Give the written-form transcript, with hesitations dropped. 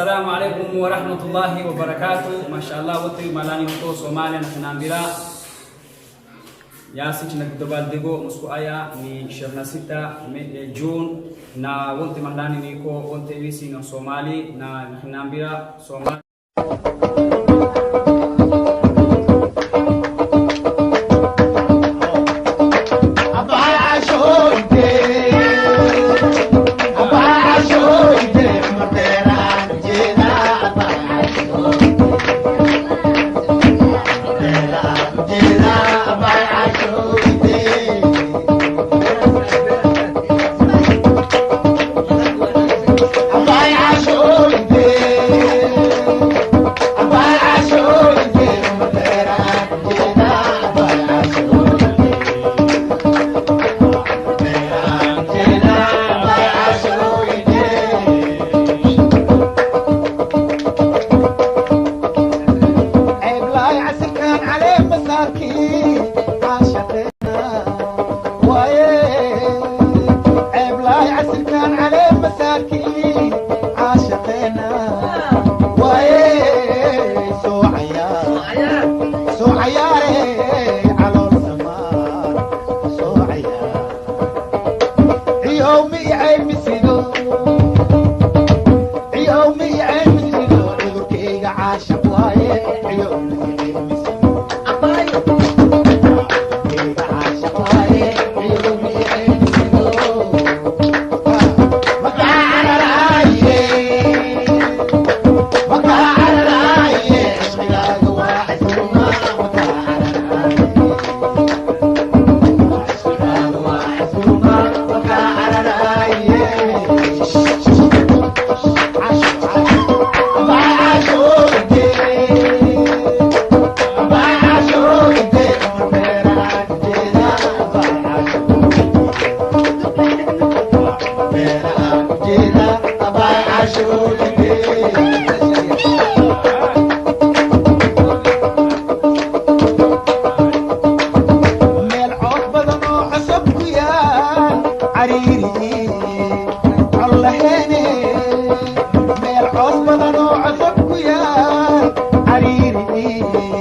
Assalamu alaikum warahmatullahi wabarakatuh. Mashallah, wote malani huko Somalia na tunaambira yasi china dabaaldego musku aya ni 26 June na wote mahlani niko wote wisi na Somali na tunaambira Somali. Meel cood badan oo cusub ku yaal cariiri collaheene, meel coos badan oo cusub ku yaal cariiri.